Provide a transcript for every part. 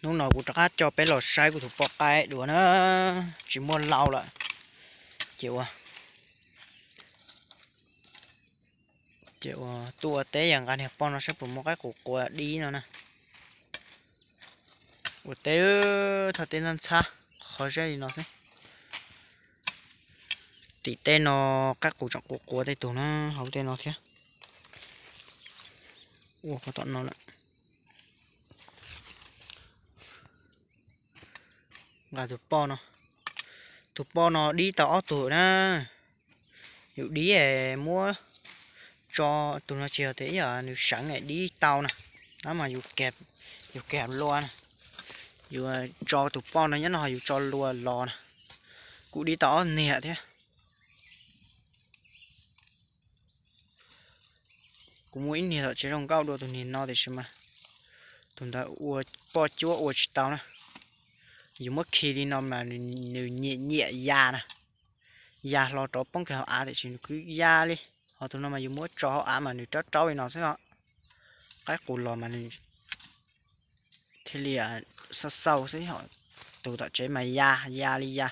Hnub no kuv rov qab coj peb los saib kuv tus poj qaib dua na, tsis muaj lau lawm. Ces ua, ces ua tuaj ua teb yog nqa niag poj no saib puas muaj qaib qus quav dib no na. Ua teb, thaj teb ntxhab ntxhab, qhov zeb li no xwb. Tim tej no qaib qus tseem quav quav tej tug na, hauv tej no thiab. Ua qhov tom no lawm. Nqa tus poj no, tus poj no dib tau ob tug na. Yus dib es muab tso, tus no tsis yog tias ib yam nws seev es dib tau na, no mas yus kag lua na, yus tso tus poj no nyob no yus tso lua los na. Kuv dib tau ob niag thiab. Kuv muaj ib niag tom tsev zoo nkauj dua tus niag no tiam sis mas tus ntawd ua poj cuab ua tsis tau na. Yus muab khi li no mas nws nyiam nyiam ya na, ya hlo rov poob kiag hauv av tiam sis nws kuj ya li. Ho tus no mas yus muab tso hauv av mas nws raub raub li no xwb os. Qaib qus los mas nws thiaj li xauj xauj xwb, ho tus tom tsev mas ya ya li ya,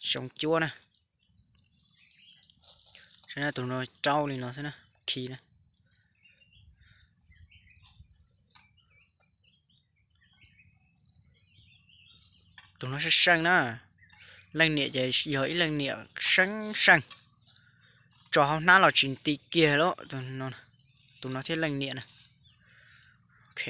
zoo cuab na. Saib na, tus no raub li no xwb na, khi na. Tus no seej seej na, leej niam ces yog ib leej niam seej seej, tso hauv hnab los tsis nti kiag li. Tus no thiab leej niam na. Ok,